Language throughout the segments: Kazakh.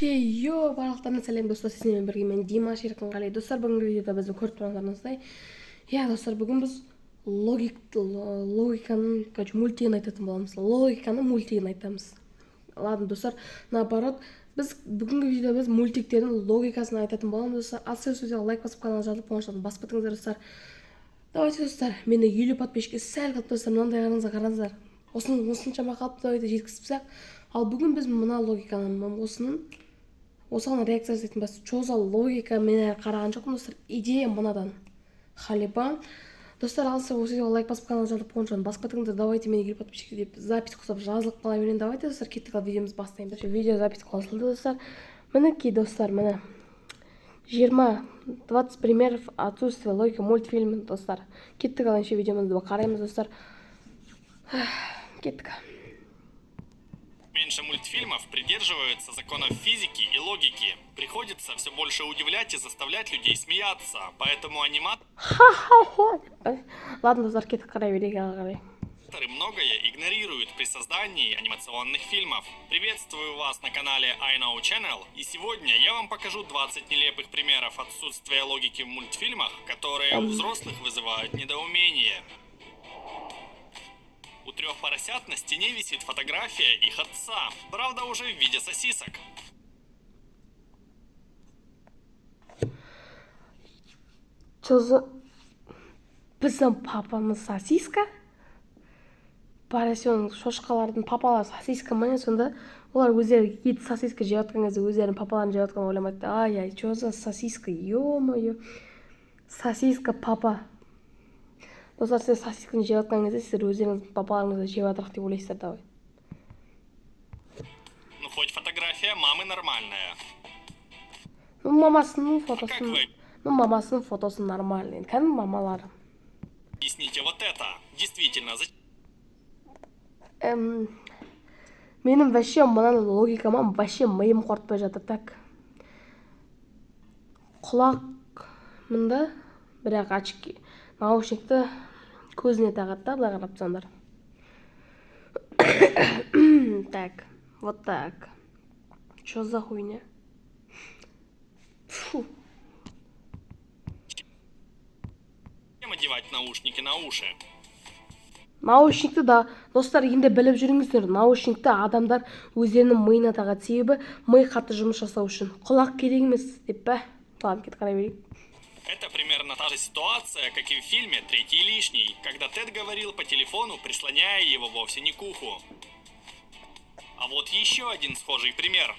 Хей-йо, барлықтарына сәлем, достар! Сіздермен бірге мен, Димаш Еркінғали. Достар, бүгінгі видеода бізді көріп тұрғандарыңыздай, иә, достар, бүгін біз логиканың, короче, мультигін айтатын боламыз. Логиканың мультигін айтамыз. Ладно, достар, наоборот, біз бүгінгі видеода біз мультиктердің логикасын айтатын боламыз, достар. Ал сіздер лайк басып, каналға жазылып, қоңырауды басып кетіңіздер, достар. Давайте, достар, мені 50 подписчикке сәл қалып, достар, мынандай қараңыздар, қараңыздар. Осының осыншама қалып, давайте жеткізіп тастайық. Ал бүгін біз мына логиканы, осының осыған реакция жасайтын бас. Чё за логика? Мен әлі қараған жоқпын, достар. Идея мынадан халиба, достар. Ал сіздер осы видеоға лайк басып, каналға жазылып, қоңырауды басып кетіңіздер. Давайте, мені 50 подписчик деп запись қосып, жазылып қала берейін. Давайте, достар, кеттік. Ал видеомызды бастаймыз. Видео запись қосылды, достар. Мінекей, достар, міне, 20, 20 примеров отсутствия логики мультфильм. Достар, кеттік. Ал ендеше видеомызды қараймыз, достар, кеттік. Меньше мультфильмов придерживаются законов физики и логики. Приходится все больше удивлять и заставлять людей смеяться. Поэтому аниматоры Ха-ха-ха. Ладно, достар, кеттік, қарай берейік ары қарай. Многое игнорируют при создании анимационных фильмов. Приветствую вас на канале I Know Channel. И сегодня я вам покажу 20 нелепых примеров отсутствия логики в мультфильмах, которые у взрослых вызывают недоумение. У трех поросят на стене висит фотография их отца, правда, уже в виде сосисок. Чё за, біздің папамыз сосиска? Поросенок, шошқалардың папалары сосиска ма, не? Сонда олар өздері ет, сосиска жеп жатқан кезде өздерінің папаларын жеп жатқанын ойламайды. Ай, ай, чё за сосиска, ё-моё, сосиска папа. Достар, сіздер сосисканы жеп жатқан кезде сіздер өздеріңіздің папаларыңызды жеп жатырық деп ойлайсыздар. Давай. Ну, хоть фотография мамы нормальная. Ну, мамасының А как фотосын вы ну, мамасының фотосы нормальный енді, кәдімгі мамалары. Объясните вот это? Действительно, зачем Менің вообще мынаның логикама вообще миым қорытпай жатыр. Так, құлақ мында, бірақ очки, наушникті көзіне тағады да, былай қарап тұрсаңдар. Так, вот так. Чё за хуйня? Фу. Одевать наушники на уши? Наушникті да, достар, енді біліп жүріңіздер, наушникті адамдар өздерінің миына тағады, себебі ми қатты жұмыс жасау үшін құлақ керек емес деп па. Ладно, кетіп қарай берейік. Это примерно та же ситуация, как и в фильме «Третий лишний», когда Тед говорил по телефону, прислоняя его вовсе не к уху. А вот еще один схожий пример.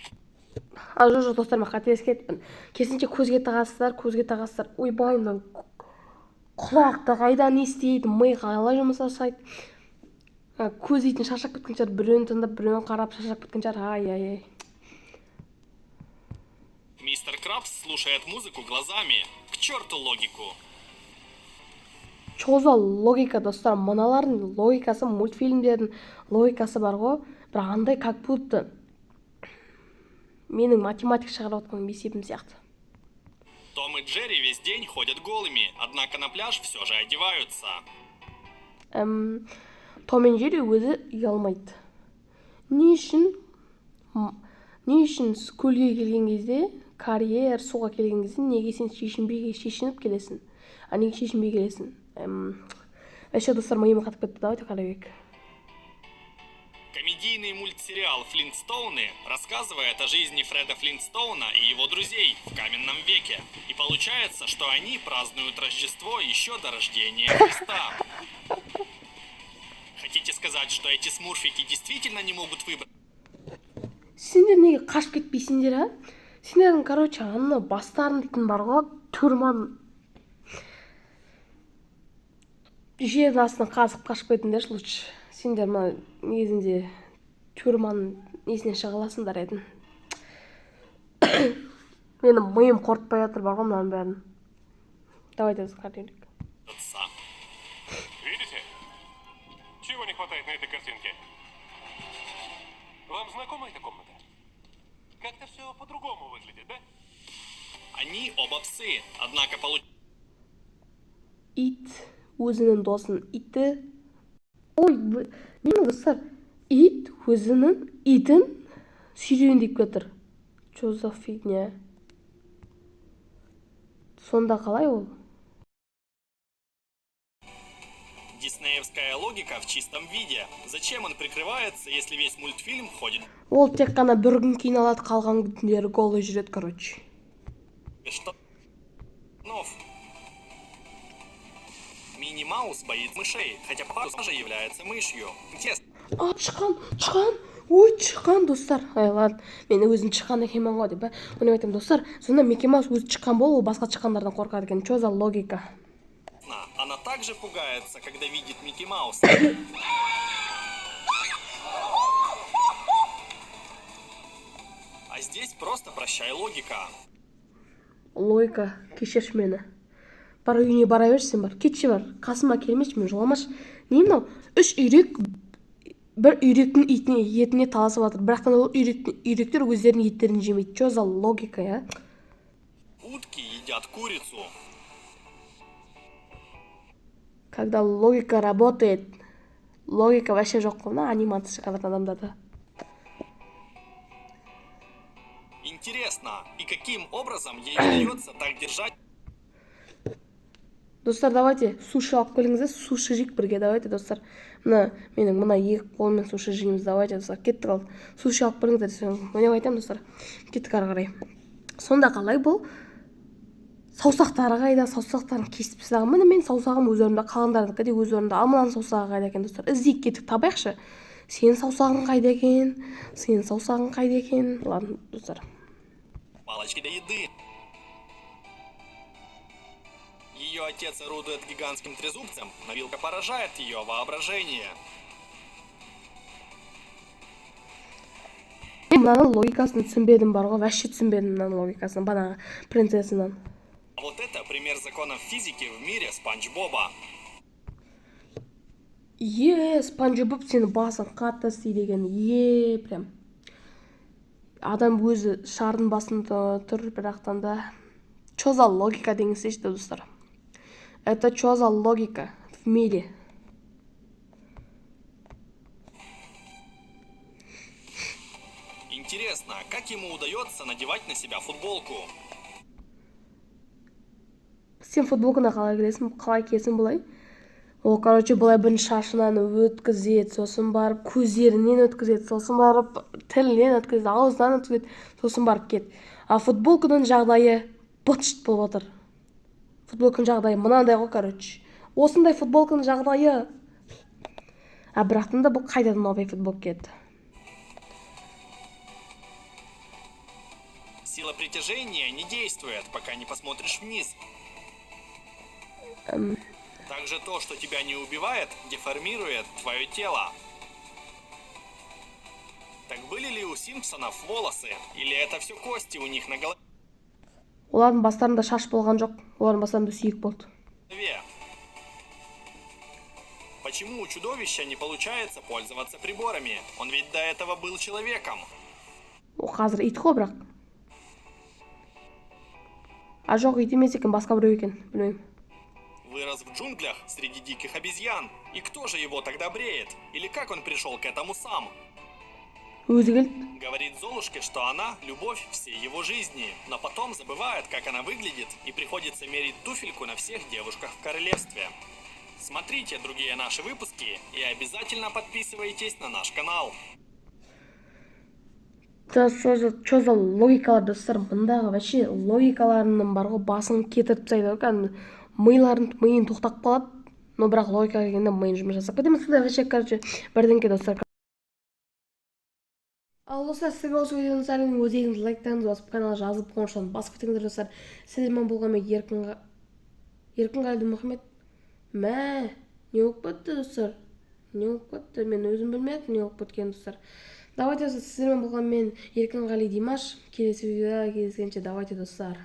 А, жоқ, жоқ, достар, мен қателесіп кетіппін. Керісінше, көзге тағасыздар, көзге тағасыздар. Ойбай, мынау құлақты қайда, не істейді, ми қалай жұмыс жасайды? А, көз дейтін шаршап кеткен шығар, біреуін тыңдап, біреуін қарап шаршап кеткен шығар. Ай, ай, ай. Мистер Крабс слушает музыку глазами. К черту логику. Чё за логика, достар? Мыналардың логикасы, мультфильмдердің логикасы бар ғой, бірақ андай, как будто менің математик шығарып жатқан есебім сияқты. Том и Джерри весь день ходят голыми, однако на пляж все же одеваются. Том мен Джерри өзі ұялмайды. Не үшін не үшін көлге келген кезде, карьер, суға келген кезде неге сен шешінбей, шешініп келесің? А неге шешінбей келесің? Вообще, достар, миым қатып кетті. Давайте қарай берейік. Комедийный мультсериал «Флинстоуны» рассказывает о жизни Фреда Флинстоуна и его друзей в каменном веке. И получается, что они празднуют Рождество еще до рождения Христа. Хотите сказать, что эти смурфики действительно не могут выбрать Сендер неге қашып кетпейсіңдер, а? Сендердің, короче, ана бастарың дейтін бар ғой, тюрьманың жердің астына қазып, қашып кетіңдерші лучше. Сендер мына негізінде тюрьманың несінен шыға аласыңдар едің. Менің миым қорытпай жатыр бар ғой мынаның бәрін. Давайте қарай берейік. Отца? Видите? Чего не хватает на этой картинке? Вам знакома эта комната? Как-то все по-другому выглядит, да? Они оба псы, однако получается Ит өзінің досын, иті, ой, менің, достар, ит өзінің итін сүйрейін деп жатыр. Че за фигня? Сонда қалай ол? Диснеевская логика в чистом виде. Зачем он прикрывается, если весь мультфильм ходит Ол тек қана бір күн киіне алады, қалған күндері голый жүреді, короче. Без штанов? Мини Маус боится мышей, хотя по факту же является мышью. Интересно, А, тышқан, тышқан, ой, тышқан, достар. Ай, ладно, мен өзім тышқан екенмін ғой деп, оны айтамын, достар. Сонда Микки Маус өзі тышқан болып, ол басқа тышқандардан қорқады екен. Че за логика? Она также пугается, когда видит Микки Мауса. А здесь просто прощай логика. Логика, кешірші мені. Бар, үйіне бара берші, сен бар, кетші, бар, қасыма келмеші, мен жоламашы. Не мынау? Үш үйрек бір үйректің итіне, етіне таласып жатыр, бірақтан ол үйректер өздерінің еттерін жемейді. Че за логика, я? Утки едят курицу. Когда логика работает? Логика вообще жоқ қой мына анимация шығаратын адамдарда. Интересно, и каким образом ей удается так держать Достар, давайте суши алып келіңіздер, суши жейік бірге. Давайте, достар, мына менің мына екі қолыммен суши жейміз. Давайте, достар, кеттік. Ал суши алып келіңіздер десең, не айтамын, достар? Кеттік ары қарай. Сонда қалай бұл? Саусақтары қайда? Саусақтарын кесіп тастаған. Міне, менің саусағым өз орнында, қалғандарынікі де өз орнында, ал мынаның саусағы қайда екен, достар? Іздейік, кеттік, табайықшы. Сенің саусағың қайда екен? Сенің саусағың қайда екен? Ладно, достар. Палочки для еды? Ее отец орудует гигантским трезубцем, но вилка поражает ее воображение. Мен мынаның логикасын түсінбедім бар ғой, вообще түсінбедім мынаның логикасын, бағанағы принцессаның. А вот это пример законов физики в мире Спанч Боба. Е, Спанч Боб, сені басың қатты істейді екен. Е, прям адам өзі шардың басында тұр, бірақтан да че за логика деңізші, достар? Это че за логика в мире? Интересно, как ему удается надевать на себя футболку? Сен футболканы қалай киесің, қалай киесің былай? Ол, короче, былай бірінші шашынан өткізеді, сосын барып көздерінен өткізеді, сосын барып тілінен өткізеді, аузынан өткізеді, сосын барып киеді. А футболканың жағдайы быт шыт болып жатыр. Футболканың жағдайы мынандай ғой, короче, осындай футболканың жағдайы. А бірақтан да бұл қайтадан новый футболка киеді. Сила притяжения не действует, пока не посмотришь вниз. Также то, что тебя не убивает, деформирует твое тело. Так были ли у Симпсонов волосы? Или это все кости у них на голове? Олардың бастарында шаш болған жоқ, олардың бастарында сүйек болды. Почему у чудовища не получается пользоваться приборами? Он ведь до этого был человеком. Ол қазір ит қой бірақ. А жоқ, ит емес екен, басқа біреу екен, білмеймін. Вырос в джунглях среди диких обезьян. И кто же его тогда бреет? Или как он пришел к этому сам? Өзі келді. Говорит Золушке, что она – любовь всей его жизни, но потом забывает, как она выглядит, и приходится мерить туфельку на всех девушках в королевстве. Смотрите другие наши выпуски и обязательно подписывайтесь на наш канал. Да, что за логикалар, достар? Мындағы вообще логикаларының бар ғой, басын кетіріп тастайды ғой кәдімгі, миларын, миын тоқтап қалады. Но бірақ логика келгенде миын жұмыс жасап кетеміз. Сондай вообще, короче, бірдеңке, достар. Ал, достар, сізге осы видеоны сәлем өздеріңіз лайктарыңызды басып, каналға жазылып, қоңырауын басып кетіңіздер, достар. Сіздермен болған мен, Еркін Қалдымұхамед. Мә, не болып кетті, достар? Не болып кетті? Мен өзім білмедім не болып кеткенін, достар. Давайте, достар, сіздермен болған мен, Еркінғали Димаш. Келесі видеода кездескенше, давайте, достар.